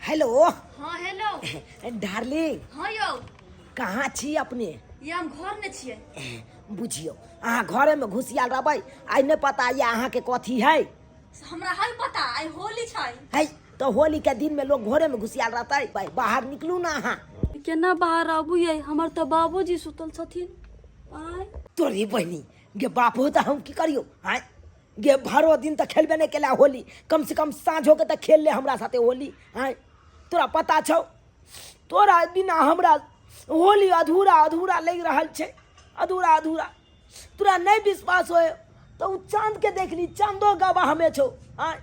Hello. हाँ, hello. Darling. हाँ यौ। कहाँ छी अपने? ये हम घर में छियै। बुझियौ, अहाँ घरेमे घुसियाल रहबै। आइ नहि पता यऽ अहाँके कथी है? हमरा है पता, आइ होली छै। है तऽ होली के दिन में लोग घरे में घुसियाल रहतै? भाई, बाहर निकलू ना अहाँ। केना बाहर आबू यै? हमर तऽ बाबूजी सुतल छथिन आय। तोरी बहिनी गे, बाप हो तऽ हम की करियौ? आँय गे, भरो दिन तऽ खेलबे नहि केला होली, कम से कम साँझो के तऽ खेल ले हमरा साथे होली। आँय, तोरा पता छौ, तोरा बिना हमरा होली अधूरा अधूरा लागि रहल छै, अधूरा अधूरा। तोरा नहि विश्वास होय तऽ ओ चाँद के देख ली, चाँदो गवाह हमे छौ। आँय,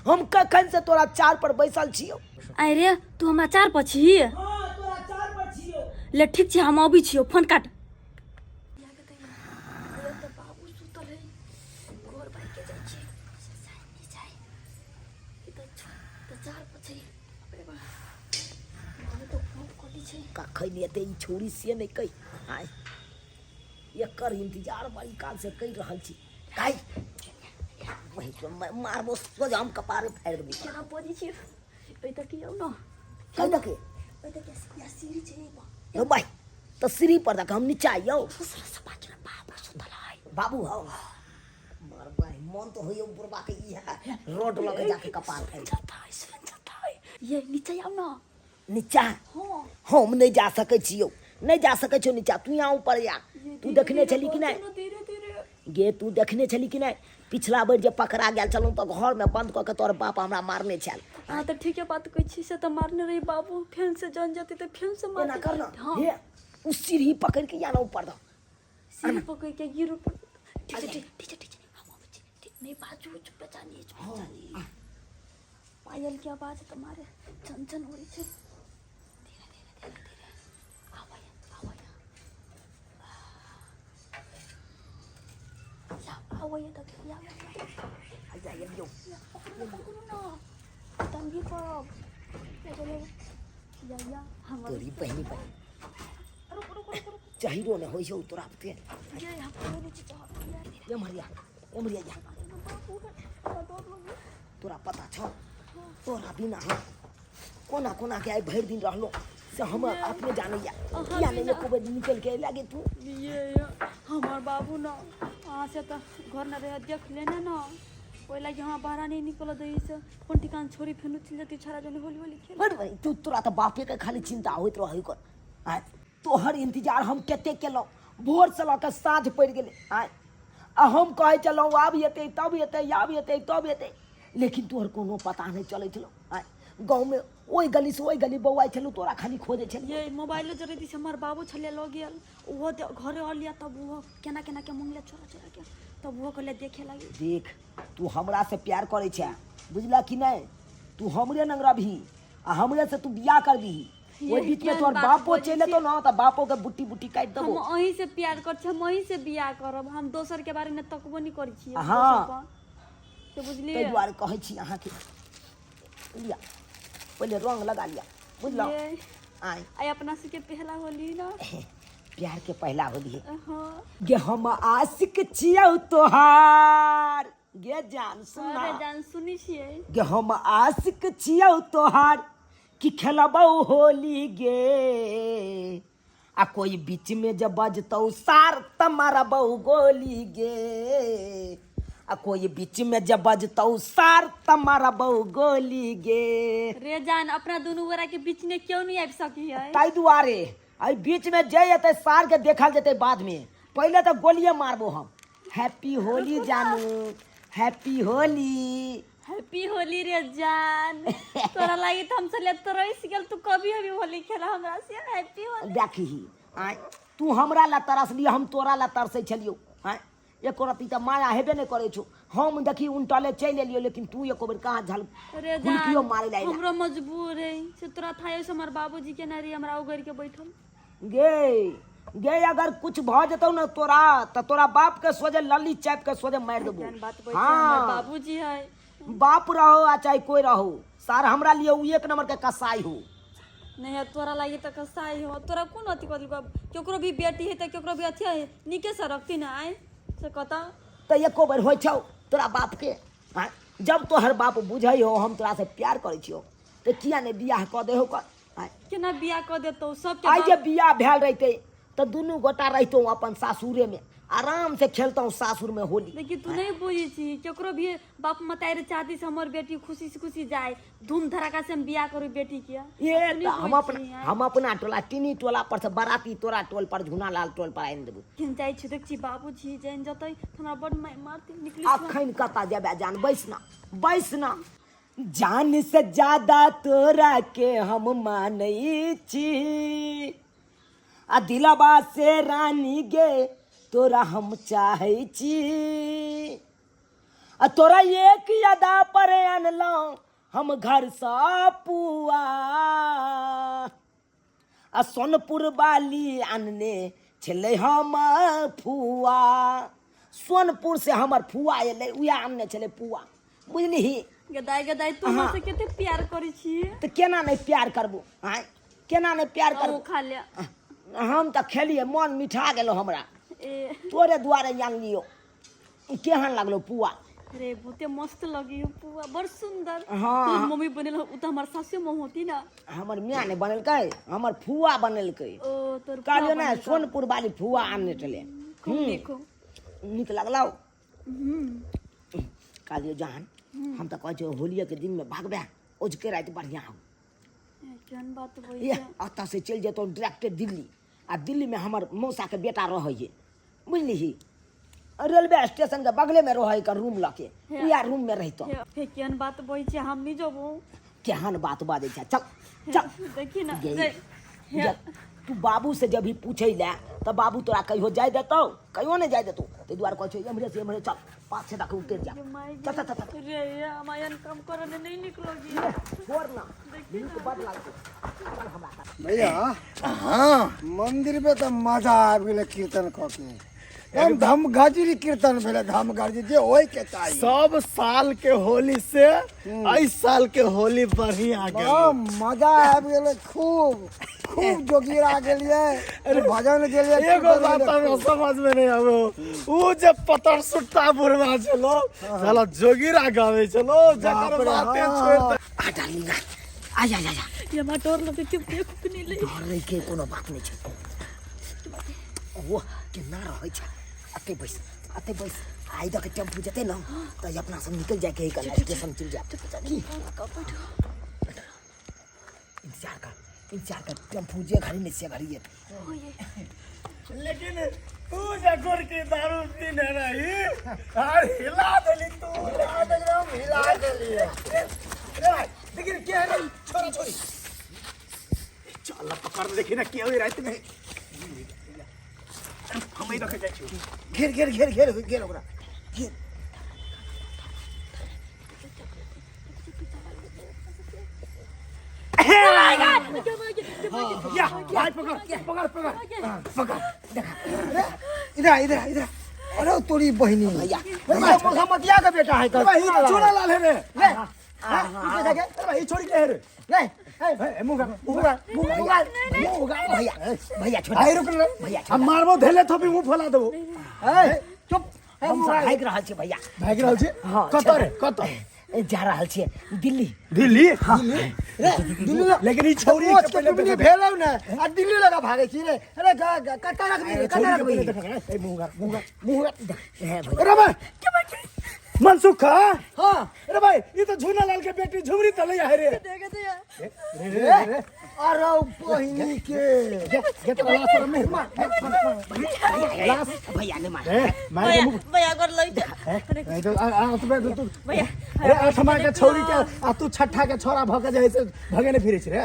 हम कखन से तोरा चार पर बैसल छियौ। आय रे, तू हमरा चार पर छी? हाँ, तोरा चार पर छियौ। ले ठीक छै, हम अबै छियौ, फोन काट। बाबू सुतल है, घर भागि के जाइ छियै। जाइ ई तऽ चार पर छै। अरे बा, बाबू तऽ फोन कऽ छै। कखन एतै ई छौड़ी से नहि कहि। आँय, एकर इंतजार बड़ी काल से कहि रहल छी। काहि वही तो मारबो सोझ, हम कपारे फाड़ि देबो। केना बजै छियै? ओहि तक आउ ने। कहि दके। ओहि तक या सीढ़ी छै एगो। यौ भाई, तऽ सीढ़ी पर दक, हम नीचा यौ। ससुर से बाजू ने, बाबू सुतल है। बाबू हौ, मारबै मन तो होइयो बुढ़बा के, ई है रोड लगे जाके कपार फाड़ि। जता है, सुन, जता है ये, नीचा आउ ने। नीचा? हाँ। हम नहि जा सकै छियौ, नहि जा सकै छियौ नीचा। तू यहाँ ऊपर या। तू देखने छली कि नहि? धीरे धीरे। गे, तू देखने छली कि नहि, पिछला बेर जे पकड़ा गेल छलहुँ तऽ घरमे बंद कऽ के तोहर बाप हमरा मारने छल। अहाँ तऽ ठीके बात कहै छी, से तऽ मारने रही बाबू। फेन से जन जेतै तऽ फेन से एना मारतै। कर ना। हाँ। हे, उ सीढ़ी पकड़ के या ना ऊपर दऽ। सीढ़ी पकड़ के गिर ऊपर। ठीक छै, ठीक ठीक छै, ठीक छै, हम अबै छी। ठीक, नहि बाजू, चुप जानी, चुप जानी। पायल के आवाज तुम्हारे छन छन हो रही छै। धीरे धीरे धीरे धीरे आबै आबै या, आबै तक या। आइया एलियौ। पकड़ू पकड़ू ना, तंगी पड़ब। या या, हम तोरी बहिनी बहिन। रुक रुक रुक रुक। चहिरो ने होइ छौ तोरा पे। ये हम कोई नहीं चाह। एम्हर या, एम्हर या। तोरा पता छौ, तोरा बिना हम कोना कोना के आइ भरि दिन रहलो से हम अपने जानैया। किया नहि एको बेर निकलि के लागे तू? ये हमर बाबू न अहाँ से तऽ घर न रहे देख लेने न, ओहि लागि हमरा बाहर नहीं निकल दै से। कोन ठिकान छोड़ी फेनु चलि जती छड़ा जने होली होली खेल। बड़ भाई, तू तोरा तऽ बापे के खाली चिंता होइत रहै कर। आँय, तोहर इंतजार हम कते केलहुँ, भोर से लऽ कऽ साँझ पड़ि गेलै। आँय, आ हम कहै छलहुँ आब एतै तब एतै, आब एतै तब एतै, लेकिन तोहर कोनो पता नहि चलै छलौ। आँय, गाँवमे ओहि गली से ओहि गली बौआइ छलहुँ, तोरा खाली खोजै छलियै। ये मोबाइलो जरे दिस हमर बाबू छले लऽ गेल, ओहो घरे अलिया तब ओहो केना केना के मंगले चोरा चोरा के, तब ओहो कहले देखे लागी। देख, तू हमरा से प्यार करै छै, बुझलह कि नहि? तू हमरे नंग रहबही आ हमरे से तू बियाह करबिही। ओहि बीच में केहन तोहर बात बापो बजै चलि एतौ ने तऽ बापो के बुट्टी बुट्टी काटि हम देबो। अहीं से प्यार कर छी, हम अहीं से बियाह करब, हम दोसर के बारे में तकबो नहीं करै छियै। हाँ। दोसर पर से बुझलियै। ताहि दुआरे कहै छी अहाँके, लिअ, पहिले रंग लगा लिअ, बुझलहुँ? ये आँय, आइ अपना सबके पहला होली ना। प्यार के पहला होली है। हाँ। गे, हम आशिक छियौ तोहार गे जान, सुन अरे ना। जान, सुनी छियै। गे, हम आशिक छियौ तोहार कि खेलबौ होली गे, आ कोई बीच में जब बजतौ सार त मारबौ गोली गे, आ कोई बीच में जब बजतौ सार त मारबौ गोली गे। रे जान, अपना दुनू गोरा के बीच में क्यों नहीं आबि सकी है। ताहि दुआरे एहि बीच में जे एतै सार के देखल जेतै बाद में, पहिले तऽ गोलिये मारबो हम। हैप्पी होली जानू, हैप्पी होली। हैप्पी होली रे जान, तोरा लागी तो हम चले तरस गेल, तू कभी अभी होली खेला हमरा से। हैप्पी होली। देखही, आँय, तू हमरा ला तरसली, हम तोरा ला तरसै छलियौ। आँय, एको रत्ती तऽ माया हेबे नहि करै छौ। हम देखी उनटले चलि एलियौ, लेकिन तू एको बेर कहाँ झल रे हुलकियो जान मारै ला अयला। हमरो मजबूर है से तोरा था से हमर बाबूजी के ना रे हमरा उगड़ के बैठल। गे गे, अगर कुछ भऽ जेतौ ने तोरा तऽ तोरा बाप के सोझे लल्ली चापि के सोझे मारि देबो। केहन बात बोल छै? हमर हाँ, बाबूजी है। बाप रहो आ चाहे कोई रहो, सार हमरा लिए उ एक नंबर के कसाई हो। नहीं है, तोरा लागी तऽ कसाई हो। तोरा कोन अथी कर देलकौ? केकरो भी बेटी है तऽ केकरो भी अथी है, नीके से रखती ना। आय से कतऽ तऽ एको बेर होइ छौ तोरा बाप के? आँय, जब तोहर बाप बुझै हो हम तोरा से प्यार करै छियौ। तऽ किया नहि बियाह कऽ दे हो कर आँय। केना बियाह कऽ देतौ सबके आइ जे बाप। बियाह भेल रहितै तऽ दुनू गोटा रहितहुँ अपन सासुरेमे, आराम से खेलतहुँ सासुरमे होली। देखी तू नहीं बुझै छी, केकरो भी बाप मतारी चाहती से हमर बेटी खुशी से खुशी जाए, धूम धड़ाका से हम बियाह करू बेटी के। ये तू तऽ नहीं हम बुझै अपना छी, आँय। हम अपना टोला टीनी टोला पर से बराती तोरा टोल पर झुनालाल टोल पर आनि देबौ। केहन जाइ छी देख छी बाबूजी जानि जतै तऽ हमरा बड मारि मारतै। निकली। अखन कतऽ जेबै जान? बैस ना, बैस ना। जान से ज्यादा तोरा के हम मानै छी आ दिलबा से रानी गे तोरा हम चाहै छी आ तोरा एक अदा पर अनलहुँ हम घरसँ पुआ आ सोनपुर बाली आनने छलै हमर फुआ। सोनपुर से हमर फुआ एलै, उएह आनने छलै पुआ, बुझलिही? गदाइ गदाइ, तू हमरा से कते प्यार करै छी। तऽ केना नहि प्यार करबो? आँय, केना नहि प्यार ओ करबो? खा ले। हम तऽ खेलियै, मन मिठा गेलो हमरा। ए तोरे दुआरे आनलियौ। केहन लागलो पुआ? अरे बहुते मस्त लगी हो पुआ, बड़ सुंदर। हाँ। तोर मम्मी बनेल हो, उ तऽ हमर सासु माँ होती ना। हमर माय नहि बनेलकै, हमर फुआ बनेलकै। ओ तोर फुआ कहलियौ ने, बनेलकौ। सोनपुर वाली फुआ आनने छलै। खूब देखो। नीक लागलौ? हम्म। कहलियौ जहन हम तऽ कहै छियौ होलियेके दिनमे भागबै, ओझके राति बढ़िआँ हो। केहन बात होइ ए छै? एतऽ से चलि जेतौ डायरेक्टे दिल्ली आ दिल्लीमे हमर मौसाके बेटा रहै है, बुझलिही? रेलवे स्टेशन के बगले में रहै के रूम लके, उएह रूम में रहितौ। हे केहन बात बोलै छै, हम नहीं जबो। केहन बात बाजै छै? चल चल। देखी ना। गे, रे, हे, गे, तू बाबू से जब भी पूछै ले तऽ बाबू तोरा कहियो जाय देतौ? कहियो नहि जाय देतौ। ताहि दुआरे कहै छौ एम्हरे से एम्हरे चल, पाँच छः तक उतरि जा। गे माय। चल चल चल चल। रे ये हमायन काम करने नहीं निकलोगी। छोड़ ना, नीक बड लागतौ, चल हमरा साथ। भैया। हाँ। मंदिर में तऽ मजा आबि गेलै कीर्तन कऽ के, एकदम धम गजरी कीर्तन भेलै, धम गजरी जे होय के चाही। सब साल के होली से एहि साल के होली बढ़िया गेल। बड़ा मजा आबि गेलै, खूब खूब जोगिरा गेलियै, भजन गेलियै। एगो बात हमरा समझ में नहीं आबो, ऊ जे पतर सुट्टा बुढ़वा छलो साला जोगिरा गावे छलो, जकर बाप रे, बाते हाँ। छोड़ दे। आ डार्लिंग, आ आ जा जा जा। ये हमरा डर लगे कि देखो कि नहीं ले। डर के कोनो बात नहि छै। ओ केना रहै छै? अते बैस, अते बैस। आइ दऽ के टेम्पू जेतै ने तऽ अपना सब निकलि जायके है, स्टेशन चलि जायब की? इंतजार कर, इंतजार कर, टेम्पू जे घड़ी नहि से घड़ी एतै। लेकिन तू जे गोरकी दारू पीने रही आर हिला देली तू। एकदम हिला देलियै। रे भाई, लेकिन के है रे छोरा छोरी? चल पकड़, देखी ना के होई रात में। हम ही रखे जाइ छी। घेर घेर घेर घेर घेर ओकरा घेर। या भाई, पकड़ पकड़ पकड़ पकड़। इधर आ, इधर आ, इधर आ। अरे तोरी बहिनी। भैया। मतिया के बेटा है। अरे भाई, ई तो चूड़ा लाल है रे। ले पीछे जाके। अरे भाई, ई छोड़ी के है रे? ले। ए, मुंह कर, मुंह कर, मुंह कर, मुंह कर। भैया, भैया, छोड़। भाई रुक रे। भैया। हम मारबो धेले थोपी मुंह फैला देबो। ए, चुप। हम सब भागि रहल छी भैया। भागि रहल छी? हाँ। कतऽ रे, कतऽ? जा रहल छियै दिल्ली। दिल्ली? रे दिल्ली लग- लेकिन ई छौरी मोच के के पहिले डुबनी देखा। भेलौ ने आ दिल्ली लगा भागै छी रे। अरे कतऽ रखबी रे, कतऽ छौरी के रखबी? पहिले देखा। ए, मुंह कर, मुंह कर, मुंह कर। हे भैया। अरे भाई, मनसुख। हाँ। अरे भाई, ई तो झूना लाल के बेटी झुमरी तले है रे। देखे तो यार। रे रे रे। अरे बहिनी के। गे तो लाश शरम नहीं मार। भैया, भैया नहीं मार। ए, मार के भैया मुंह। भैया गोर लग जा। अरे ए, तो आ आ तो तू भैया। अरे आठमा के छौरी के आ तू छठा के छोरा भ के जे है से भगे ने फिरे छी रे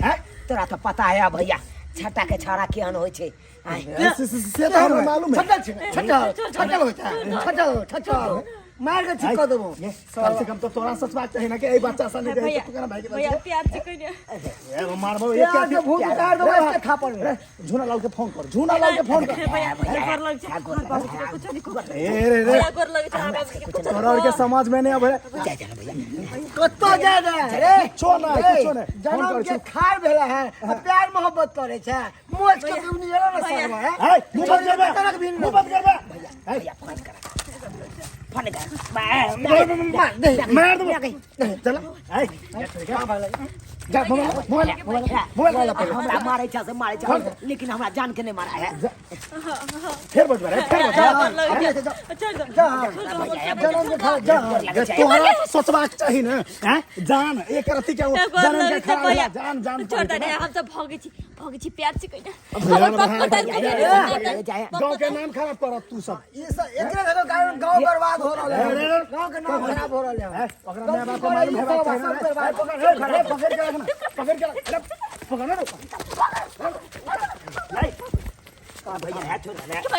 हैं? तोरा तऽ पता है भैया, छटा के छौड़ा केहन होइ छै। आँय। से तो हमरा मालूम है। छटल छै, छटल छटल होइ छै, छटल छटल मार के ठीक कऽ देबो। कम से कम तो तोरा सोचबाक चाही ना कि एहि बच्चा सन जे है भैया तू केना भागि रहल भैया छी? प्यार से कहिने। ए, मारबो एक प्यार के भूत उतार देबो इसके थापड़ में। झूना लाल के फोन कर, झूना लाल के फोन कर। भैया गोर लग जा बाबू के कुछ नहीं। ए रे रे। भैया गोर लग जा, बाबू के कुछ। तोरा और के समाज में नहीं अब है। जा जा भैया। कतऽ जाय दे रे? कुछो ना, कुछो नै। फोन जनम कर के छी। खार भेला है आ प्यार मोहब्बत करे छै, मोच के दुनी एलो ना भैया। सरवा है। ए, मुंह बंद करबे, कतऽ रखबी? मुंह बंद करबे। भैया, फोन कर। फोन कर मार दे मार दो चल ए जा मोबाइल मोबाइल मोबाइल मोबाइल हमरा मारै छै से मारै छै लेकिन हमरा जान के नहीं मारा है फेर बजबा रे फेर बजबा जा जनम के खा जा जे तोहरा सोचबाक चाही ने हैं जान एक रति के जान के खराब होला जान जान छोड़ दे हम सब भगे छी भगे छी प्यार से कहिना भैया, हमर बाप पता भैया, गांव के नाम खराब करत तू सब ई सब एकरे देखो कारण गांव बर्बाद हो रहल है गांव के नाम खराब हो रहल है ओकरा माय बाप के मालूम हेबाक चाही ने। ए, पकड़ ए, पकड़ पकड़ के रखना पकड़ के रख अरे, पकड़ ना भैया है छोड़ दे ए भैया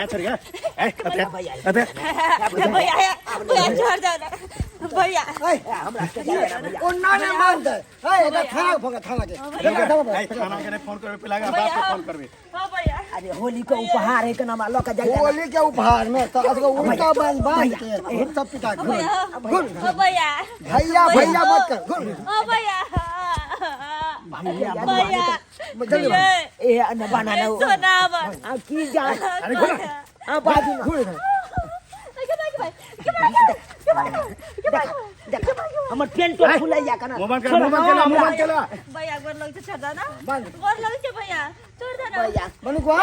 छोड़ गया ए अबे अबे भैया भैया छोड़ दे ना भैया हमरा के जाए ना भैया ओ ना नहीं मानते ए एकरा थाना के फोन कर, थाना के एकरा थाना ए थाना के नहीं फोन करबे पहले बाप के फोन करबे हां भैया अरे होली के उपहार है के नाम लऽ के जाए होली के उपहार में तो असको उल्टा बांध बांध के घुर सब पिटा घुर घुर ओ भैया भैया भैया मत कर घुर ओ भैया भैया भैया जल्दी भाग। ए न बना ना सोना आ की जा अरे घुर आ बाजू ना घुर इधर। देख देख हमर पेंटो फुलैया कना मोबाइल के मोबाइल के ला मोबाइल के ला भैया गोर लग छोड़ दे ना बांध। गोर लग छे भैया छोड़ दे ना भैया मनु को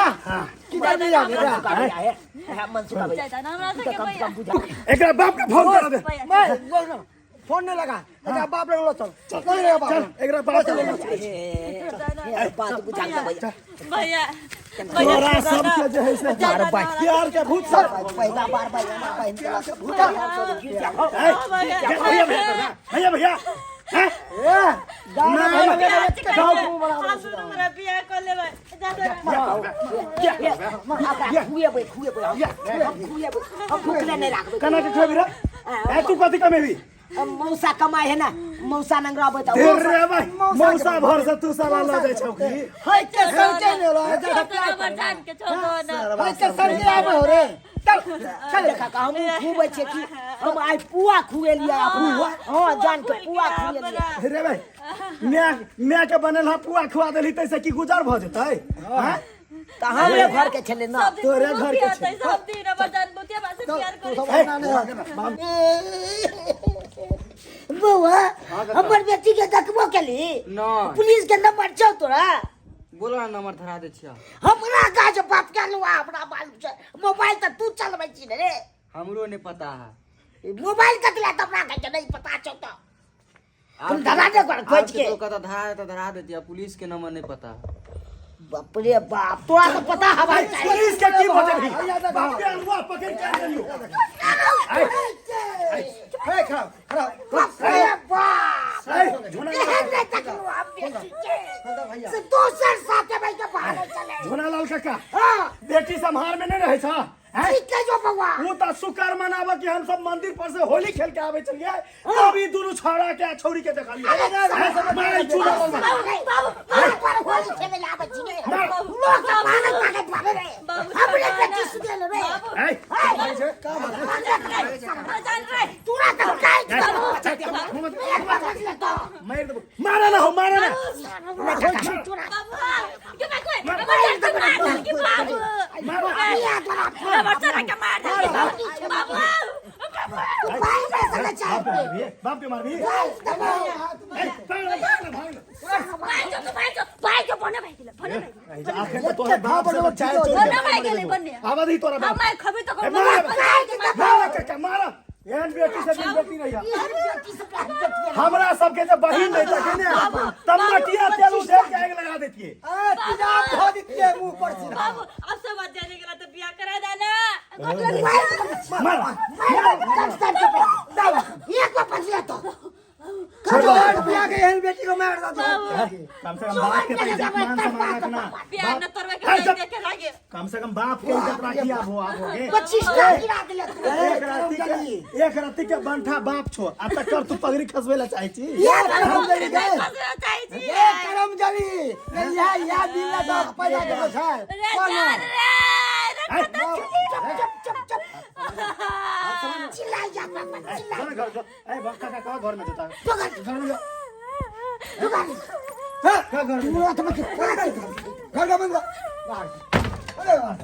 की कर दिया एकरा भैया है मनसुखा भैया जाता ना हमरा तू सके तो कम से भैया कम बुझा एकरा बाप के फोन कर दे भैया मैं बोल ना फोन नहीं लगा एकरा बाप लग लो चल चल नहीं लगा बाप चल एकरा बाप के ले ए, बात बुझा दे भैया भैया तोरा सब के जे है से बार बार प्यार के भूत सब पहला बार भाई हमार बहन के लग भूत ए, भैया भैया भैया भैया हैं? ए गाँव ना, में ना, हमरा बियाह कर लेबै जाता ना खुएबै खुएबै हम खुएबै हम भूखले नहीं राखबै कना के खेबी रे ए तू कथी कमेबी हम मौसा कमाए है ना मौसा नंग रहबै तऽ ढेर रे भाई मौसा भर से तू साला ल जाइ छौ की है के सर के नहीं रो छोड़ दो हमर जान के छोड़ दो ना है के सर के आबे हो रे चल चल देखा का हम खुबै छियै की हम आइ पुआ खुएलियै अपना हां जान के पुआ खुएलियै रे भाई मैं मैं के बनल हा पुआ खुआ देली तैसे की गुजर भ जेतै हैं तऽ हमरे घर के छलै ना सब दिन तोरे घर के छै सब दिन हमर जान बुतिया बासे प्यार तू करै सब ना नहीं बौआ हमर बेटी के देखबो केली ना। पुलिस के नंबर छौ तोरा बोला ना नंबर धरा दै छियै हमरा गाछ बाप के लुआ हमरा मालूम छै मोबाइल तऽ तू चलबै छी ने रे हमरो नहीं पता है मोबाइल कतला तऽ हमरा कहै छै नहीं पता छौ तऽ तुम धरा दे घर खोज के। तो कहता धरा दे तो धरा देती है पुलिस के नंबर नहीं पता है बाप रे बाप तोरा तऽ पता हवा चाही पुलिस के की बजेबी भैया देखा। बाप के अलुआ पकड़ के आन देलियो हे खड़ा खड़ा बाप रे बाप ए झोना एहन नहि तकलू हम बेटी के से दोसर साथे भाई के भागल चले झोना लाल काका हाँ बेटी सम्हार में नहीं रहै छ हैं ठीक है जो बउआ वो त शुक्र मनाब कि हम सब मंदिर पर से होली खेल के आवे चलिए तब ई दुनू छौड़ा के आ छौरी के देखलिए मारे चूड़ा बाबू बाबू होली खेले ला आबै छी रे लोग तऽ पागल पागल भागे रे हमरे बेटी सुतेल रे ए जान रे तोरा तऽ काटि देबौ एक बार ले तो मार देबो मारा ना हो मारा ना तोरा बाबू के बाबू हमर जान के मार दल की बाबू बिया तोरा हमर सोना के मार दल की बाबू बाबू भाई पैसा ले चाहे बाप के मारबी ए भाग भाग भाग भाई जो भाई जो भाई जो बने भाई गेलै बने भाई गेलै आखिर तो तोहर बाप से बच्चा बने भाई गेलै बने आवाज ही तोरा हम बाप मैं खबे तो ए, मारा मारा काका मारा एहन बेटी से बिन बेटी नहीं है एहन बेटी से प्यार बेटी हमरा सबके जे बहिन नहीं तके ने तब मटिया तेल उधेड़ के आग लगा देतिए ए तिजाब धो दितिए मुंह पर सीधा बाबू अब सब बात जाने के तो बियाह करा देना मारा एक बार पछले तो छोड़ बिया के एहन बेटी को मार दो कम से कम बाप के तो इज्जत मान सम्मान रखना बियाह न करवे के अरे नहीं जब- देखे लागे कम से कम बाप के इज्जत राखी आप हो आप हो गए 25 लाख गिरा दिले तू एक राती के एक राती के बंठा बाप छो आ तकर तू पगड़ी खसबे ला चाहे छी ये करम जली गे फसना चाहे छी ये करम जली ये या या दिन ला तो पैदा के छै रे कौन जान रे रे ए, चुप चुप चुप चुप चिल्ला जा बाबा चिल्ला घर घर ए बाप काका कहाँ घर में जाता तो घर घर में जा तू घर कहाँ घर में तू तो मत घर का बंद बाहर अरे बाहर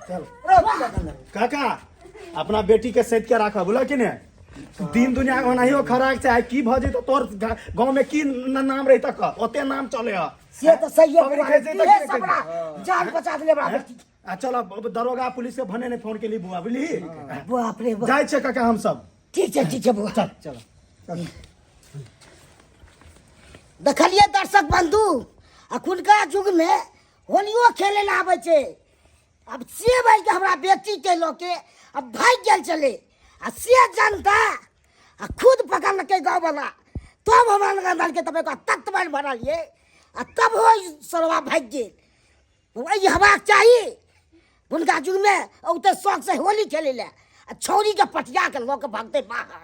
चल अरे काका अपना बेटी के सैत के राखब, बुझल कि ने? दिन दुनिया के ओनाहियो खराक छै, आइ की भऽ जेतौ तोर गाँव में की नाम रही तक ओते नाम चले ह। से तऽ सही है पबनी बुआ, खाइ छै तऽ तूहे की सब हमरा जान बचा देले बड़ा बेटी। आ चल अब दरोगा पुलिस के भने ने फोन केली बुआ, बुझली? बाप रे बाप। जाइ छै काका हम सब। ठीक छै, ठीक छै बुआ। चल चल। देखलिए दर्शक बंधु, अखुनका युग में होलियो खेले ला आबै छै। अब से भाई के हमरा बेटी के लऽ के अब भागि गेल छलै, आ से जनता आ खुद पकड़लकै गाँव वाला, तब हमरा लग देलकै, तब ओकरा तख्त बान्हि भरलियै आ तब हो सरवा भागि गेल। ओहि हेबाक चाही हुनका युगमे औते शौक से होली खेलै लए आ छौड़ीके पटिया के लऽ के भागतै बाहर।